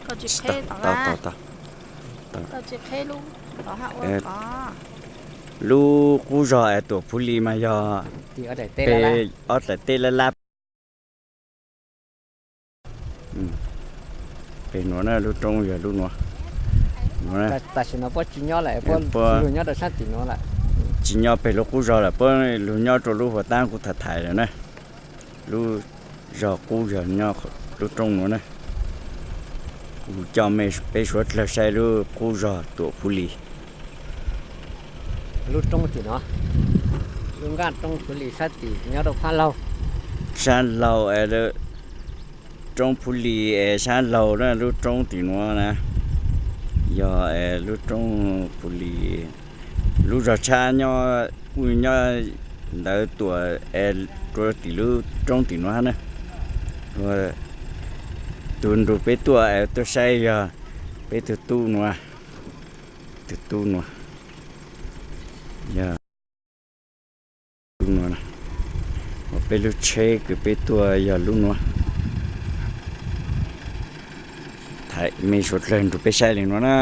Tsis tau, tau, tau, tau. Lub qub zog es Tuam Phuv Lis mas yog peg ob daim teb lab lab. Peg nuav na, lub roob yog lub nuav. Tam sim no puab tsis nyob lawm, puab nyob rau sab tim nuav lawm. Tsis nyob peg lub qub zog lawm, puab lug nyob rau lub huav taab kuv tham thaiv lawm na. Lub zog qub yog nyob lub roob nuav na. Kuv coj mej peb suav dlawg saib lub qub zog Tuam Phuv Lis. Lub roob tim nuav, lub nqaj roob Phuv Lis sab tim nyob rau phab laug. Sab laug es roob Phuv Lis es sab laug na, lub roob tim nuav na yog es lub roob Phuv Lis. Lub zog tshab nyob, kuj nyob ntawd tuaj es rua tim lub roob tim nuav hab na. Tug nrug peb tuaj es tuaj saib yog peb tug tub nuav, tug tub nuav yog lub nuav. Ua peb lub tsheb kws peb tuaj yog lub nuav. Thaiv mej suav dlawg nrug peb saib li nuav na.